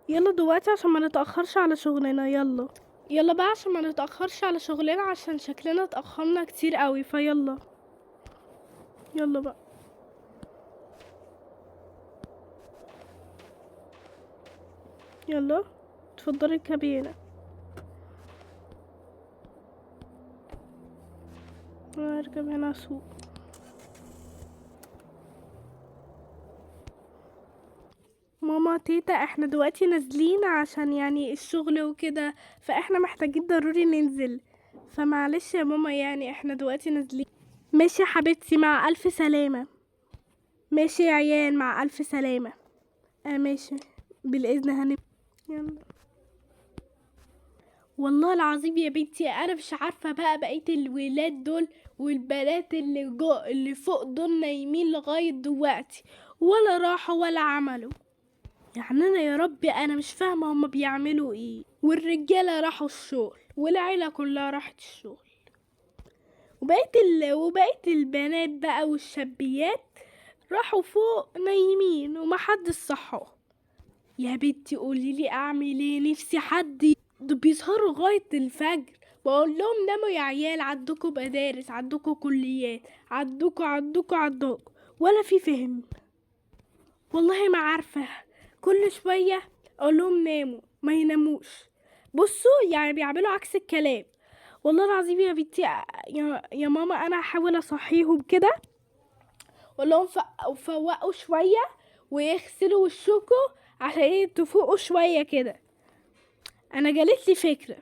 يلا دلوقتي عشان ما نتأخرش على شغلنا. يلا يلا بقى عشان ما نتأخرش على شغلنا، عشان شكلنا اتأخرنا كتير قوي. فيلا يلا بقى. يلا اتفضلي اركبي هنا. انا اركب هنا اسوق. ماما تيتا احنا دلوقتي نازلين عشان يعني الشغل وكده، فاحنا محتاجين ضروري ننزل، فمعلش يا ماما يعني احنا دلوقتي نازلين. ماشي يا حبيبتي، مع الف سلامة. ماشي يا عيال، مع الف سلامة. ماشي بالاذن هنم. يلا. والله العظيم يا بنتي انا مش عارفة بقى بقية الولاد دول والبنات اللي فوق دول نايمين لغاية دلوقتي، ولا راحوا ولا عملوا. يعني انا يا ربي انا مش فاهمة هما بيعملوا ايه. والرجالة راحوا الشغل والعيلة كلها راحت الشغل، وبقية البنات بقى والشابيات راحوا فوق نايمين ومحدش صحاهم. يا بنتي قولي لي اعمل ايه، نفسي حد دول بيسهروا لغاية الفجر. بقول لهم ناموا يا عيال، عندكم مدارس، عندكم كليات، عندكم عندكم عندكم، ولا في فهم. والله ما عارفة، كل شوية اقول لهم ناموا ما يناموش. بصوا يعني بيعملوا عكس الكلام. والله العظيم يا بنتي يا ماما انا هحاول اصحيهم كده، اقول لهم فوقوا شوية ويغسلوا وشكوا عشان ايه تفوقوا شوية كده. انا جالت لي فكرة.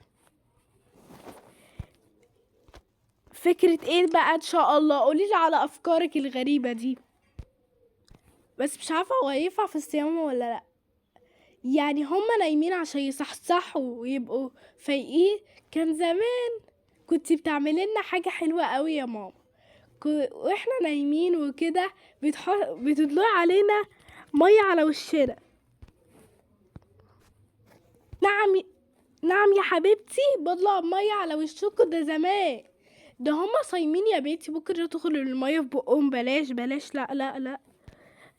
فكرة ايه بقى ان شاء الله؟ قولي لي على افكارك الغريبة دي، بس مش عارفة هو هينفع في الصيام ولا لا. يعني هما نايمين عشان يصحصحوا ويبقوا فايقين. كان زمان كنتي بتعملي لنا حاجة حلوة قوي يا ماما، واحنا نايمين وكده بتدلقي علينا مية على وشنا. نعم نعم يا حبيبتي، بطلع مية على وشكوا. ده زمان، ده هما صايمين يا بنتي، ممكن يدخلوا المية في بقهم. بلاش بلاش، لا لا لا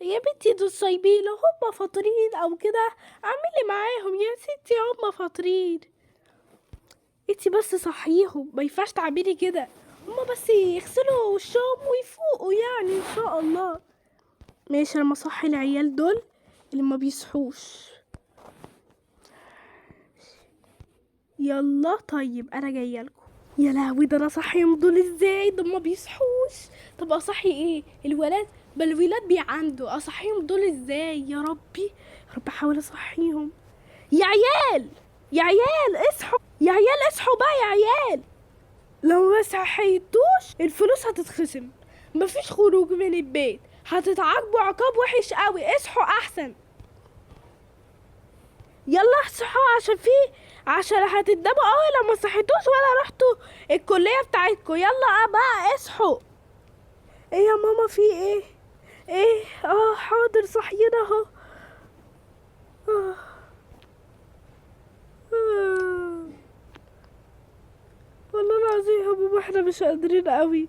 يا بنتي، دول صايمين، لو هما فاطرين او كده اعملي معاهم يا ستي، هما فاطرين، انتي بس صحيهم، ما ينفعش تعملي كده، هما بس يغسلوا وشهم ويفوقوا يعني ان شاء الله. ماشي، لما اصحي العيال دول اللي ما بيصحوش. يلا طيب انا جايه لكم. يا لهوي، ده انا صحيهم دول ازاي؟ ده ما بيصحوش. طب اصحي ايه الولاد؟ بل الولاد بيعندوا، اصحيهم دول ازاي؟ يا ربي يا رب، احاول اصحيهم. يا عيال يا عيال اصحوا، يا عيال اصحوا بقى يا عيال، لو ما صحيتوش الفلوس هتتخصم، مفيش خروج من البيت، هتتعاقبوا عقاب وحش قوي. اصحوا احسن، يلا اصحوا عشان هتندموا قوي لو ما صحيتوش ولا رحتوا الكلية بتاعتكم. يلا بقى اصحوا. ايه يا ماما في ايه؟ ايه؟ حاضر صحينا اهو. والله العظيم يا بابا احنا مش قادرين قوي،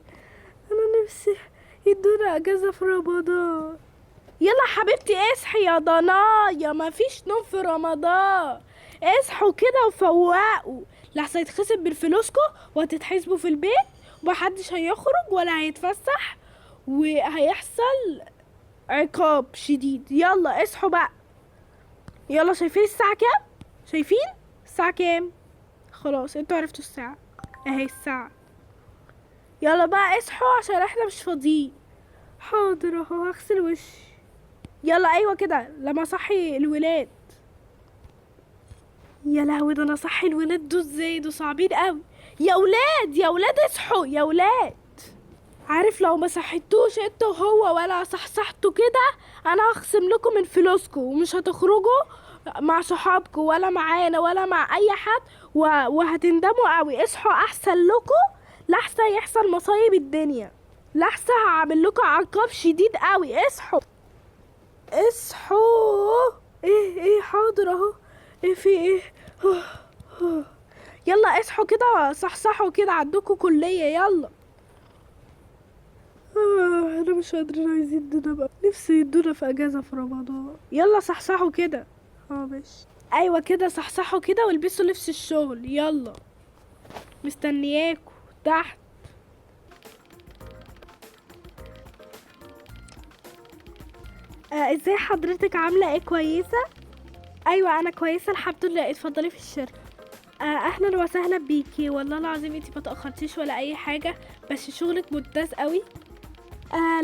انا نفسي يدونا اجازة في رمضان. يلا حبيبتي اصحي يا ضنايا، مفيش نوم في رمضان، اصحوا كده وفوقوا لحسن يتخصم من فلوسكم وهتتحاسبوا في البيت، ومحدش هيخرج ولا هيتفسح، وهيحصل عقاب شديد. يلا اصحوا بقى. يلا شايفين الساعة كام؟ شايفين الساعة كام؟ خلاص انتوا عرفتوا الساعة، اهي الساعة. يلا بقى اصحوا عشان احنا مش فاضيين. حاضر اهو هغسل وشي. يلا ايوه كده لما صحي الولاد. يا لهوي، ده انا صحي الولاد دول ازاي؟ دول صعبين قوي. يا ولاد يا ولاد اصحوا يا ولاد. عارف لو ما صحيتوش انتوا وهو ولا صحصحتوا كده انا هخصم لكم من فلوسكم، ومش هتخرجوا مع صحابكم ولا معانا ولا مع اي حد، وهتندموا قوي. اصحوا احسن لكم لحسن يحصل مصايب الدنيا، لحسن هعمل لكم عقاب شديد قوي. اصحوا اصحوا. ايه ايه حاضر اهو. ايه في ايه؟ يلا اصحوا كده، صحصحوا كده، عندكم كلية. يلا. انا مش قادرة، عايزين يدونا بقى، نفسي يدونا في اجازة في رمضان. يلا صحصحوا كده. اه ماشي. ايوه كده، صحصحوا كده والبسوا لبس الشغل، يلا مستنياكوا تحت. ازاي حضرتك، عامله ايه؟ كويسة؟ ايوه انا كويسة الحمد لله. اتفضلي في الشركة. اهلا وسهلا بيكي، والله العظيم انتي ما تاخرتيش ولا اي حاجة، بس شغلك ممتاز قوي.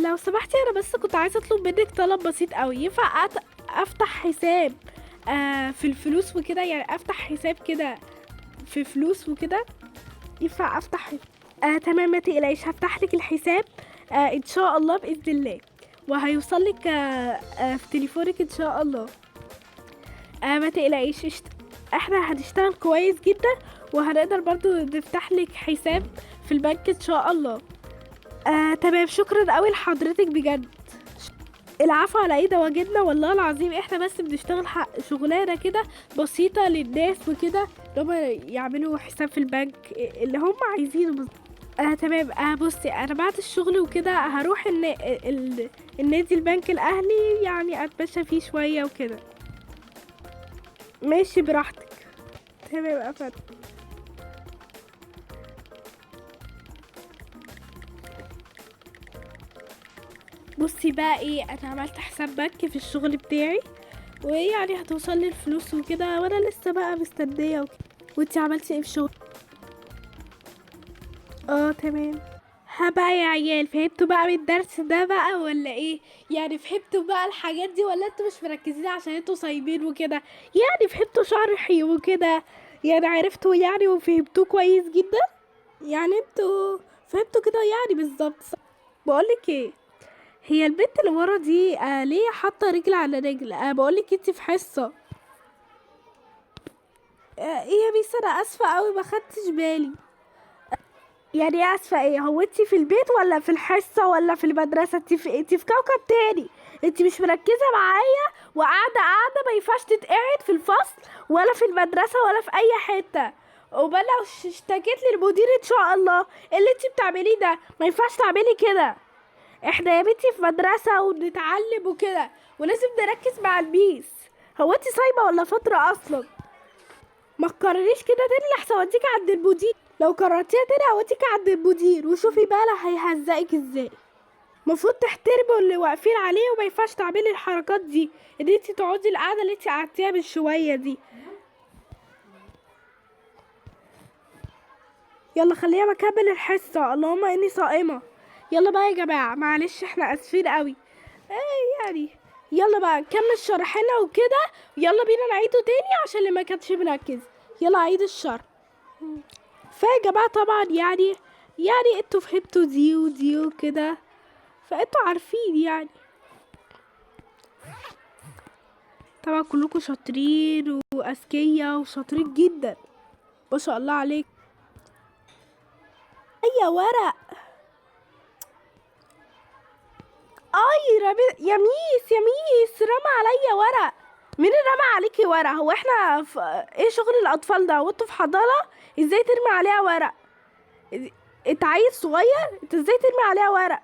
لو سمحتي انا بس كنت عايزه اطلب منك طلب بسيط قوي. ينفع افتح حساب في الفلوس وكده؟ يعني افتح حساب كده في فلوس وكده، ينفع افتح حساب؟ تمام ما تقلقيش، هفتح لك الحساب ان شاء الله باذن الله، وهيوصل لك في تليفونك ان شاء الله. ما تقلقيش، احنا هنشتغل كويس جدا، وهنقدر برضو نفتح لك حساب في البنك ان شاء الله. تمام، شكرا قوي لحضرتك بجد. العفو على ايه، ده واجبنا والله العظيم. احنا بس بنشتغل شغلانة كده بسيطة للناس وكده، ان هم يعملوا حساب في البنك اللي هم عايزينه بالظبط. تمام. بصي انا بعد الشغل وكده هروح النادي البنك الاهلي، يعني اتمشى فيه شوية وكده. ماشي براحتك. تمام قفلت. بصي بقى ايه، انا عملت حساب بنك في الشغل بتاعي، ويعني هتوصل لي الفلوس وكده، وانا لسه بقى مستنيه وكده. وانتي عملتي ايه في شغل؟ تمام. ها بقى يا عيال، فهمتوا بقى من الدرس ده بقى ولا ايه؟ يعني فهمتوا بقى الحاجات دي ولا انتوا مش مركزين عشان انتوا صايمين وكده؟ يعني فهمتوا شرحي وكده، يعني عرفتوا يعني وفهمتوه كويس جدا؟ يعني انتوا فهمتوا كده يعني بالظبط صح؟ بقولك ايه، هي البنت اللي ورا دي ليه حاطه رجل على رجل؟ بقولك انتي في حصة. ايه يا ميس، انا اسفه قوي ما خدتش بالي. يعني ايه اسفه ايه؟ هو انتي في البيت ولا في الحصة ولا في المدرسة؟ انتي في كوكب تاني، انتي مش مركزه معايا وقاعدة قاعدة ما ينفعش تتقعد في الفصل ولا في المدرسة ولا في اي حتة. وبلا اشتكيت للمدير ان شاء الله. إيه اللي انتي بتعمليه ده؟ ما ينفعش تعملي كده. احنا يا بنتي في مدرسه وبنتعلم وكده، ولازم نركز مع الميس. هو انتي صايمه ولا فترة اصلا؟ ما تكرريش كده تاني لحسن اوديكي عند المدير. لو كررتيها تاني هوديكي عند المدير، وشوفي بقى لا هيهزقك ازاي. المفروض تحترموا اللي واقفين عليه، وما ينفعش تعملي الحركات دي، ان انتي تقعدي القعدة اللي انتي قعدتيها من شوية دي. يلا خلينا نكمل الحصة، اللهم اني صائمة. يلا بقى يا جماعة، معلش احنا اسفين قوي. ايه يعني، يلا بقى نكمل شرحنا وكده، يلا بينا نعيده تاني عشان اللي ما كانش مركز. يلا عيد الشرح. فيا جماعة طبعا يعني انتوا فهمتوا دي ودي وكده، فانتوا عارفين يعني. طبعا كلكم شاطرين واذكياء وشاطرين جدا ما شاء الله عليك. اي ورق، اي رمي يا ميس، يا ميس رمى عليا ورق. مين اللي رمى عليكي ورق؟ هو احنا في ايه شغل الاطفال ده؟ وانتوا في حضانة ازاي ترمي عليها ورق؟ انت عيل صغير، انت ازاي ترمي عليها ورق؟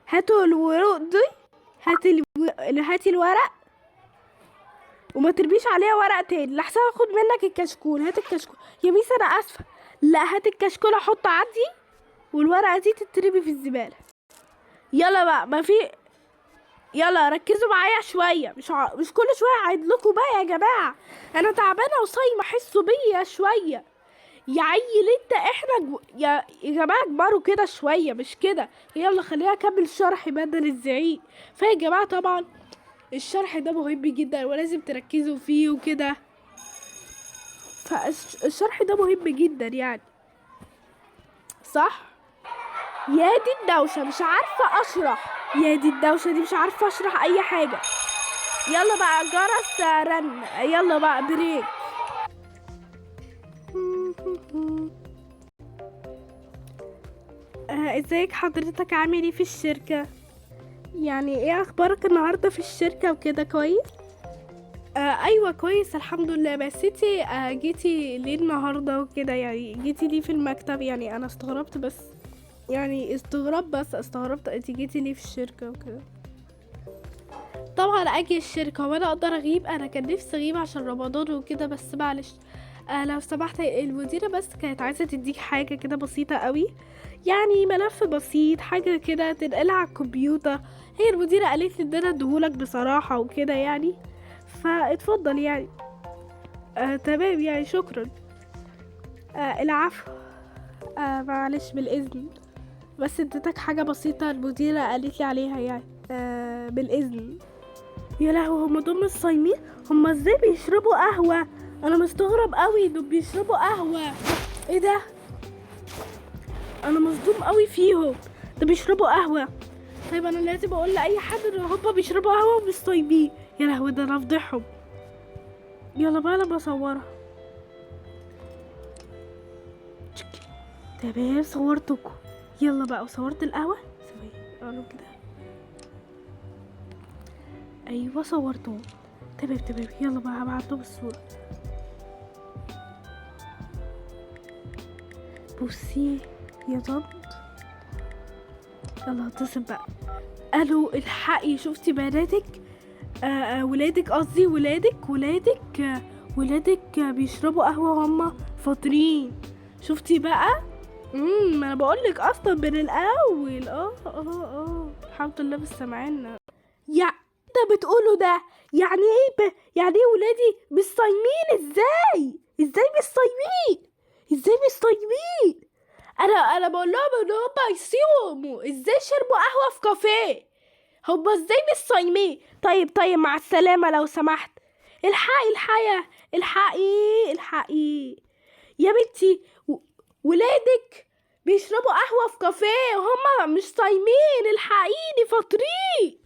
هاتوا الورق دي، هاتي الورق وما ترميش عليها ورق تاني لحسن اخد منك الكشكول. هات الكشكول يا ميس، انا اسفه. لا هات الكشكول احطه عندي والورقة دي تترمي في الزبالة. يلا بقى، ما في، يلا ركزوا معايا شوية، مش كل شوية اعيد لكم بقى يا جماعة. انا تعبانة وصايمه، حسوا بيا شوية يا عيل انت. احنا يا جماعة اكبروا كده شوية، مش كده. يلا خلينا اكمل شرحي بدل الزعيق. فيا جماعة طبعا الشرح ده مهم جدا ولازم تركزوا فيه وكده، فالشرح ده مهم جدا يعني، صح؟ يا دي الدوشة مش عارفة أشرح، يا دي الدوشة دي مش عارفة أشرح أي حاجة. يلا بقى جرس رن، يلا بقى break. ازيك حضرتك، عامل ايه في الشركة؟ يعني ايه اخبارك النهاردة في الشركة وكده؟ كويس؟ ايوه كويس الحمد لله. بس انتي جيتي ليه النهاردة وكده؟ يعني جيتي ليه في المكتب؟ يعني انا استغربت بس، يعني استغراب بس استغربت انتي جيتي ليه في الشركة وكده. طبعا اجي الشركة وانا اقدر اغيب؟ انا كان نفسي اغيب عشان رمضان وكده، بس معلش. لو سمحت، المديرة بس كانت عايزة تديك حاجة كده بسيطة قوي، يعني ملف بسيط، حاجة كده تنقلها على الكمبيوتر. هي المديرة قالت لي ان انا اديهولك بصراحة وكده يعني، فاتفضل يعني. تمام يعني، شكرا. العفو. معلش بالإذن، بس اديتك حاجة بسيطة المديرة قالت لي عليها يعني. بالإذن. يا لهوي، هما دول مش صايمين؟ هما ازاي بيشربوا قهوة؟ انا مستغرب قوي، دول بيشربوا قهوة. ايه ده؟ انا مصدوم قوي فيهم، ده بيشربوا قهوة. طيب انا لازم اقول لاي حد ان هما بيشربوا قهوة ومش صايمين. يا لهوي، ده انا افضحهم. يلا بقى انا بصورها. تمام، صورتكم. يلا بقى، وصورت القهوة. ثواني اقرب كده. ايوه صورتهم. تمام تمام، يلا بقى هبعتلهم الصورة. بصي يا طنط، يلا هتصل بقى. الو، الحقي، شفتي بناتك؟ ولادك قصدي، ولادك، ولادك، ولادك بيشربوا قهوة وهم فاطرين. شفتي بقى؟ ما انا بقولك اصلا من الاول. الحمد لله بس سامعانا. يا انت بتقوله ده يعني ايه؟ يعني ايه ولادي مش صايمين؟ ازاي؟ ازاي مش صايمين؟ ازاي مش صايمين؟ انا بقول لهم ان هم يصوموا، ازاي شربوا قهوة في كافيه؟ هم ازاي مش صايمين؟ طيب مع السلامة لو سمحت. الحقي، الحقي، الحقي، الحقي يا بنتي، ولادك بيشربوا قهوة في كافيه وهم مش صايمين. الحقيني، فاطرين.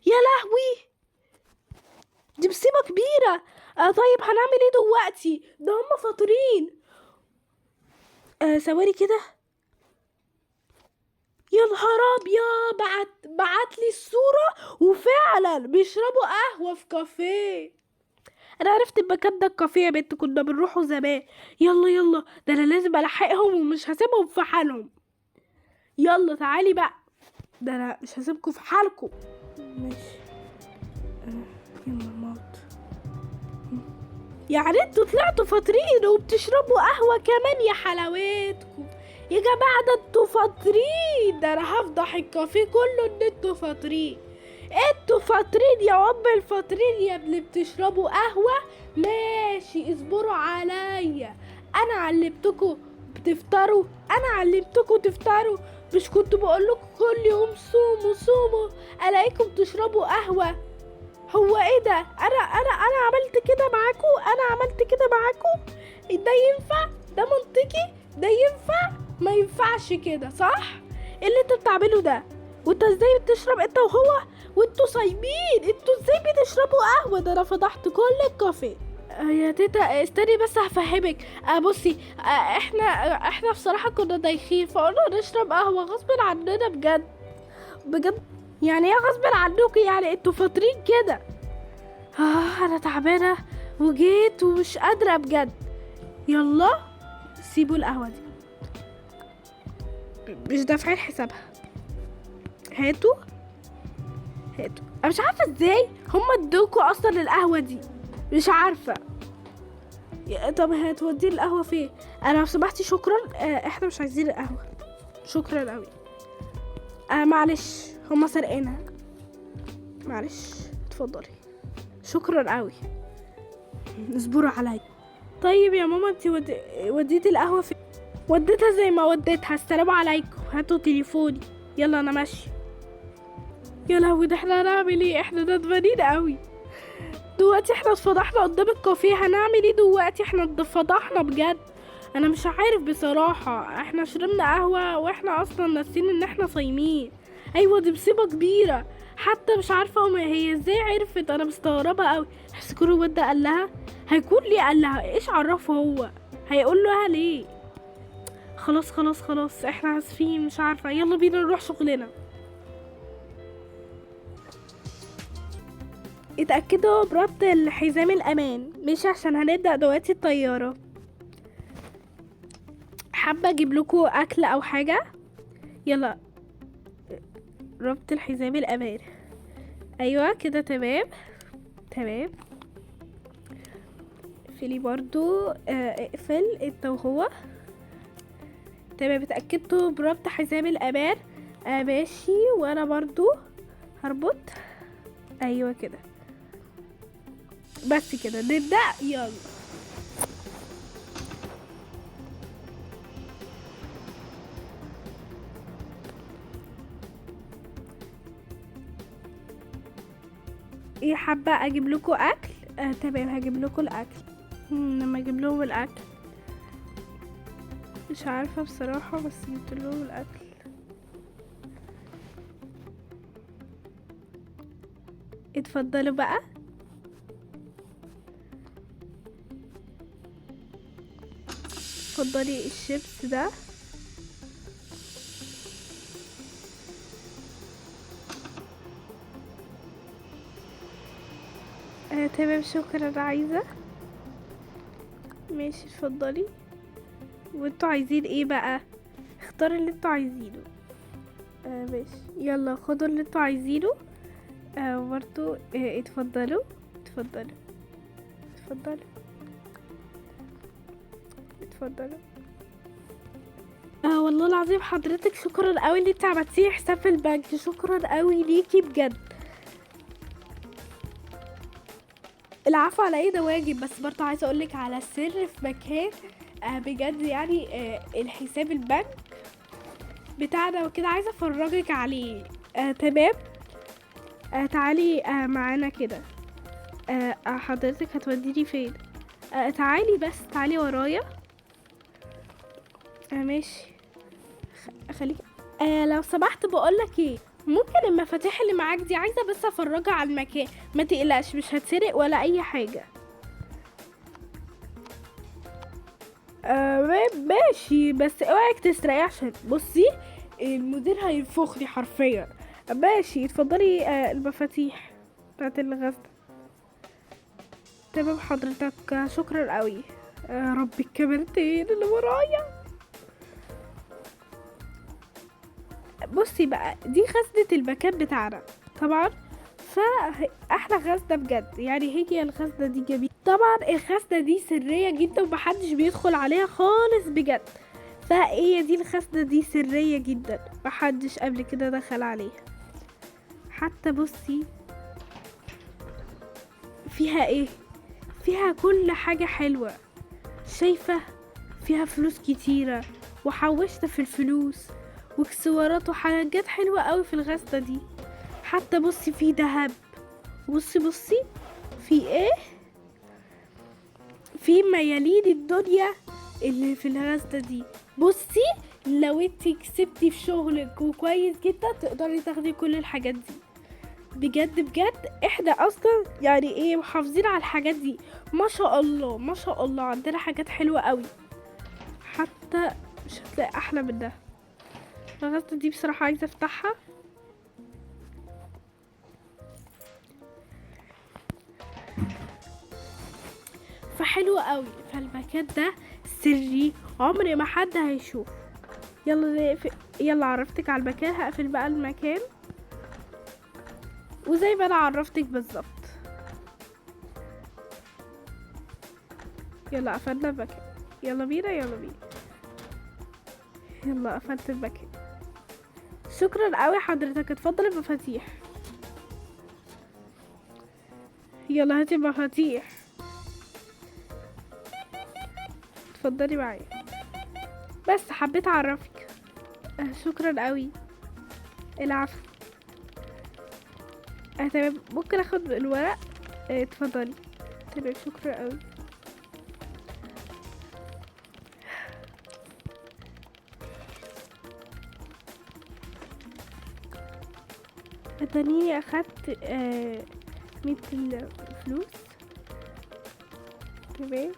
يا لهوي، دي مصيبة كبيرة. طيب هنعمل ايه دلوقتي؟ ده هم فاطرين. ثواني كده. يا نهار ابيض، بعت لي الصورة وفعلا بيشربوا قهوة في كافيه. انا عرفت المكان ده، الكافيه يا بنت كنا بنروحه زمان. يلا يلا، ده انا لازم الحقهم ومش هسيبهم في حالهم. يلا تعالي بقى، ده انا مش هسيبكم في حالكم. ماشي. يلا موت. يعني انتوا طلعتوا فاطرين وبتشربوا قهوة كمان؟ يا حلاوتكم يا جماعة، ده انتوا فاطرين. ده انا هفضح الكافيه كله ان انتوا فاطرين. انتوا فاطرين يا ام الفاطرين يا اللي بتشربوا قهوة. ماشي، اصبروا عليا، انا علمتكم بتفطروا، انا علمتكم تفطروا. مش كنت بقولكم كل يوم صوموا صوموا، الاقيكم تشربوا قهوة؟ هو ايه ده؟ انا عملت كده معاكم؟ انا عملت كده معاكم؟ ده ينفع؟ ده منطقي؟ ده ينفع؟ ما ينفعش كده، صح؟ ايه اللي انت بتعمله ده؟ وانت ازاي بتشرب انت وهو وانتوا صايمين؟ انتوا ازاي بتشربوا قهوة؟ ده انا فضحت كل الكافيه. يا تيتا استني بس هفهمك. بصي، احنا بصراحة كنا دايخين فقلنا نشرب قهوة غصب عننا. بجد بجد يعني ايه غصب عنكم؟ يعني انتوا فاطرين كده. انا تعبانة وجيت ومش قادرة بجد. يلا سيبوا القهوة دي، مش دافعين حسابها. هاتوا هاتوا. انا مش عارفة ازاي هما ادوكوا اصلا القهوة دي، مش عارفة. طب هتودي القهوة فين؟ انا لو سمحتي شكرا، احنا مش عايزين القهوة، شكرا قوي. معلش هما سرقينها، معلش اتفضلي، شكرا قوي، اصبروا عليا. طيب يا ماما انتي وديتي القهوة فين؟ وديتها زي ما وديتها. السلام عليكم، هاتوا تليفوني، يلا انا ماشية. يا لهوي، ده احنا هنعمل ايه؟ احنا ندمانين قوي دلوقتي، احنا اتفضحنا قدام الكافيه، هنعمل ايه دلوقتي؟ احنا اتفضحنا بجد. انا مش عارف بصراحة، احنا شربنا قهوة واحنا اصلا ناسيين ان احنا صايمين. ايوه دي مصيبة كبيرة، حتى مش عارفة هي ازاي عرفت، انا مستغربة قوي. بس كل الواد ده قال لها، هيكون ليه قال لها؟ ايش عرفه هو؟ هيقول لها ليه؟ خلاص خلاص خلاص احنا اسفين، مش عارفة، يلا بينا نروح شغلنا. اتأكدوا بربط الحزام الأمان، مش عشان هنبدأ دلوقتي الطيارة. حابة اجيب لكم اكل او حاجة؟ يلا ربط الحزام الأمان. ايوه كده تمام تمام. اقفلي برضو، اقفل انت وهو. تمام، اتأكدتوا بربط حزام الامان؟ ماشي، وانا برضو هربط. ايوه كده، بس كده نبدأ. يلا ايه، حابة اجيب لكم اكل؟ تمام هجيب لكم الاكل. لما اجيب لهم الاكل مش عارفة بصراحة، بس جبت لهم الاكل. اتفضلوا بقى. اتفضلي الشيبس ده. تمام شكرا. عايزة؟ ماشي اتفضلي. وانتوا عايزين ايه بقى؟ اختاروا اللي انتوا عايزينه. ماشي، يلا خدوا اللي انتوا عايزينه. برضو، اتفضلوا اتفضلوا اتفضلوا اتفضلوا. والله العظيم حضرتك شكرا قوي اللي انت عملتيه حساب في البنك، شكرا قوي ليكي بجد. العفو على ايه، ده واجب. بس برضو عايزه اقولك على سر في مكان، بجد يعني، الحساب البنك بتاعنا وكده، عايزه افرجك عليه. تمام. تعالي معانا كده. حضرتك هتوديني فين؟ تعالي بس، تعالي ورايا. ماشي. خليك. لو سمحت بقولك ايه، ممكن المفاتيح اللي معاك دي عايزه بس افرجها على المكان. ما تقلقش مش هتسرق ولا اي حاجه. ماشي، بس اوعك تسرقي عشان بصي المدير هينفخني حرفيا. ماشي اتفضلي. المفاتيح بتاعت الغزل. تمام حضرتك، شكرا قوي. ربي الكاميرتين اللي ورايا. بصي بقى، دي خزنة المكان بتاعنا طبعا، فاحلى خزنة بجد يعني، هي الخزنة دي جميلة. طبعا الخزنة دي سرية جدا ومحدش بيدخل عليها خالص بجد. فهي دي الخزنة دي سرية جدا، محدش قبل كده دخل عليها. حتى بصي فيها ايه، فيها كل حاجة حلوة، شايفة فيها فلوس كتيرة وحوشت في الفلوس واكسوارات وحاجات حلوة قوي في الغزنة دي. حتى بصي في دهب، بصي بصي في ايه، في ميالين الدنيا اللي في الغزنة دي. بصي لو انتي كسبتي في شغلك وكويس جدا تقدري تاخدي كل الحاجات دي بجد بجد. احنا اصلا يعني ايه محافظين على الحاجات دي، ما شاء الله ما شاء الله، عندنا حاجات حلوة قوي، حتى مش هتلاقي احلى من ده. الغزنة دي بصراحة عايزة افتحها. فحلو قوي، فالمكان ده سري عمري ما حد هيشوف. يلا نقفل، يلا عرفتك على المكان، هقفل بقى المكان وزي ما انا عرفتك بالظبط. يلا قفلنا المكان، يلا بينا يلا بينا. يلا قفلت المكان. شكرا قوي حضرتك، اتفضل المفاتيح. يلا هاتي المفاتيح، اتفضلي معايا. بس حبيت اعرفك. شكرا قوي. العفو. تمام، ممكن اخد الورق؟ اتفضلي. تمام شكرا قوي. اداني اخدت 100 الفلوس. تمام.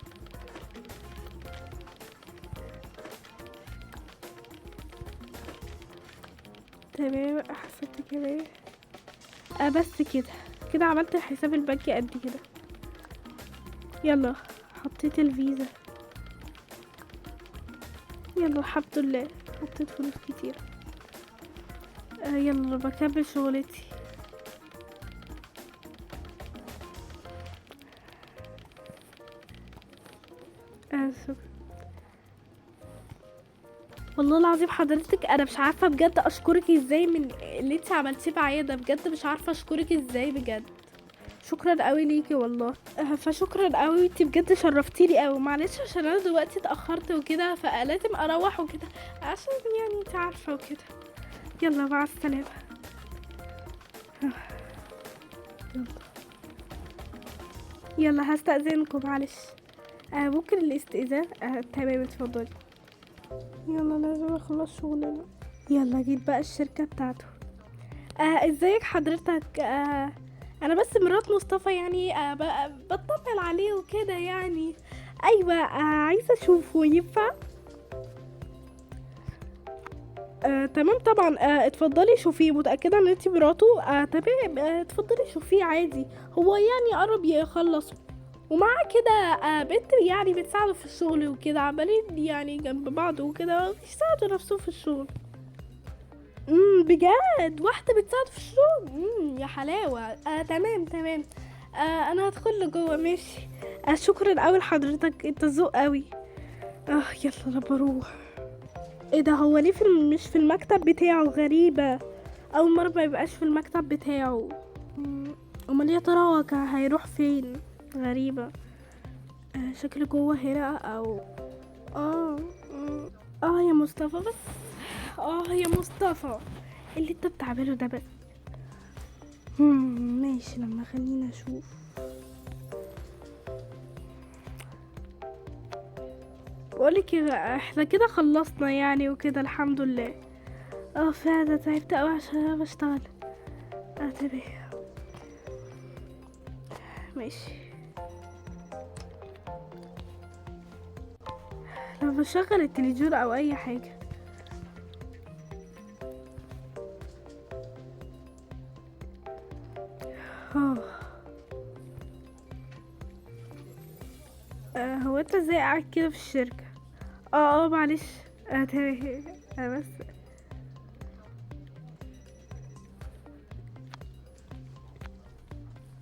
تمام حسبت كمان. بس كده كده عملت الحساب البنكي قد كده. يلا حطيت الفيزا. يلا الحمد لله حطيت فلوس كتير. يلا بكمل شغلتي. شكرا. والله العظيم حضرتك انا مش عارفه بجد اشكرك ازاي من اللي انت عملتيه معايا ده، بجد مش عارفه اشكرك ازاي بجد. شكرا قوي ليكي والله. فشكرا قوي، انت بجد شرفتيني قوي. معلش عشان انا دلوقتي اتاخرت وكده، فلازم اروح وكده عشان يعني انت عارفه وكده. يلا مع السلامة. يلا يلا هستأذنكم معلش. ممكن الاستئذان؟ تمام اتفضلي. يلا لازم اخلص شغلنا. يلا جيت بقى الشركة بتاعته. ازيك حضرتك؟ انا بس مرات مصطفى يعني، بطمن عليه وكده يعني. ايوه، عايزة اشوفه، ينفع؟ تمام طبعا. اتفضلي شوفيه. متأكدة ان انتي مراته؟ تمام. اتفضلي شوفيه عادي، هو يعني قرب يخلص ومعاه كده بنت يعني بتساعده في الشغل وكده، عمالين يعني جنب بعض وكده بيساعدوا نفسهم في الشغل. بجد واحدة بتساعده في الشغل؟ يا حلاوة. تمام تمام. انا هدخل لجوه ماشي. شكرا قوي لحضرتك، انت ذوق قوي. يلا انا بروح. ايه ده، هو ليه مش في المكتب بتاعه؟ غريبة، اول مرة ما يبقاش في المكتب بتاعه. امال يا ترى هو كان هيروح فين؟ غريبة. شكله جوه هنا او يا مصطفى بس. يا مصطفى اللي انت بتعمله ده بس. ماشي، لما خلينا اشوف. بقولك ايه، احنا كده خلصنا يعني وكده الحمد لله. فعلا تعبت قوي عشان انا بشتغل. تمام ماشي. لو بشغل التلفزيون او اي حاجة. هو انت ازاي قاعد كده في الشركة؟ معلش. تمام. بس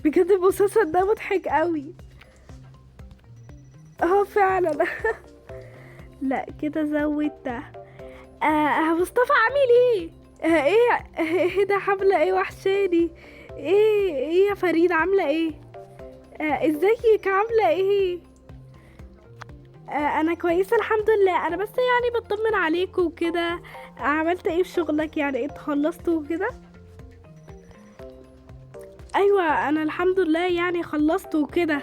بجد المسلسل ده مضحك قوي. فعلا. لا كده زودتها. مصطفى عامل ايه؟ ايه ده، حملة ايه؟ وحشاني. ايه يا فريد، عاملة ايه؟ ازيك، عاملة ايه؟ انا كويسة الحمد لله. انا بس يعني بطمن عليكم وكده. عملت ايه في شغلك يعني؟ انت خلصتوا وكده؟ ايوه انا الحمد لله يعني خلصت وكده.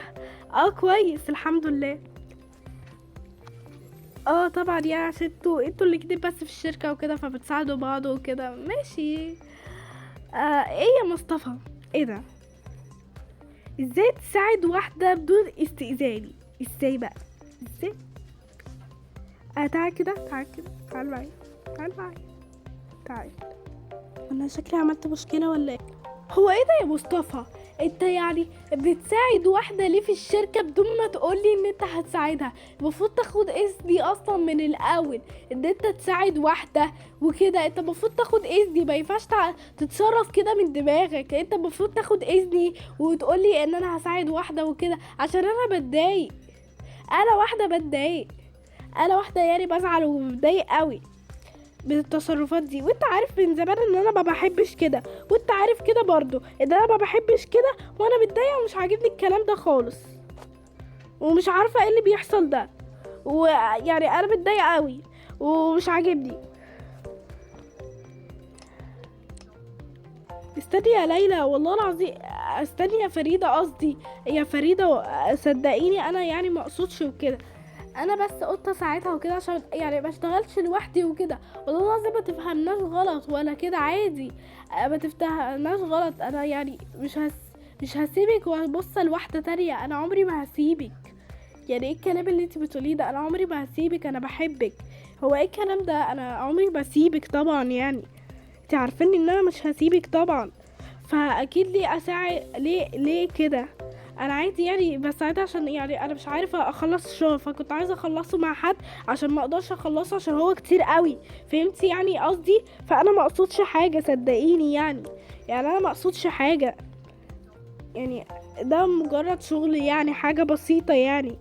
كويس الحمد لله. طبعا يعني عشان انتوا الاتنين بس في الشركة وكده، فبتساعدوا بعض وكده. ماشي. ايه يا مصطفى، ايه ده؟ ازاي تساعد واحدة بدون استئذاني؟ ازاي بقى؟ ازاي؟ تعال كده، تعال كده، تعال معايا، تعال معايا، تعال. انا شكلي عملت مشكلة ولا ايه؟ هو ايه ده يا مصطفى؟ انت يعني بتساعد واحدة ليه في الشركة بدون ما تقولي ان انت هتساعدها؟ المفروض تاخد اذني اصلا من الاول ان انت تساعد واحدة وكده. انت المفروض تاخد اذني، ما ينفعش تتصرف كده من دماغك. انت المفروض تاخد اذني وتقولي ان انا هساعد واحدة وكده، عشان انا بتضايق. انا واحدة بتضايق، انا واحدة يعني بزعل وبتضايق قوي من التصرفات دي. وانت عارف من زمان ان انا ما بحبش كده، وانت عارف كده برضو ان انا ما بحبش كده، وانا متضايقة ومش عاجبني الكلام ده خالص، ومش عارفه ايه اللي بيحصل ده، ويعني انا متضايقة قوي ومش عاجبني. استني يا ليلى، والله العظيم استني يا فريدة، قصدي يا فريدة، صدقيني انا يعني ما اقصدش وكده، انا بس قلت اساعدها وكده عشان يعني ما اشتغلش لوحدي وكده. والله العظيم ما تفهمناش غلط ولا كده، عادي ما تفهمناش غلط. انا يعني مش هسيبك وابص لواحدة تانية، انا عمري ما هسيبك. يعني ايه الكلام اللي انت بتقوليه ده؟ انا عمري ما هسيبك، انا بحبك. هو ايه الكلام ده؟ انا عمري ما هسيبك طبعا، يعني انت عارفين ان انا مش هسيبك طبعا، فاكيد ليه اساعد، ليه كده؟ انا عادي يعني بساعدها عشان يعني انا مش عارفه اخلص الشغل، فكنت عايزه اخلصه مع حد عشان ما اقدرش اخلصه عشان هو كتير قوي، فهمتي يعني قصدي؟ فانا ما اقصدش حاجة صدقيني، يعني انا ما اقصدش حاجة، يعني ده مجرد شغل، يعني حاجة بسيطة يعني.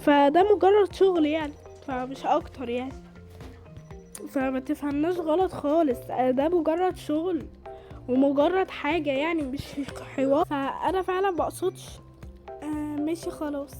فده مجرد شغل يعني، فمش اكتر يعني. فما تفهمناش غلط خالص، ده مجرد شغل ومجرد حاجة يعني، مش حوار. فانا فعلا بقصدش. ماشي خلاص.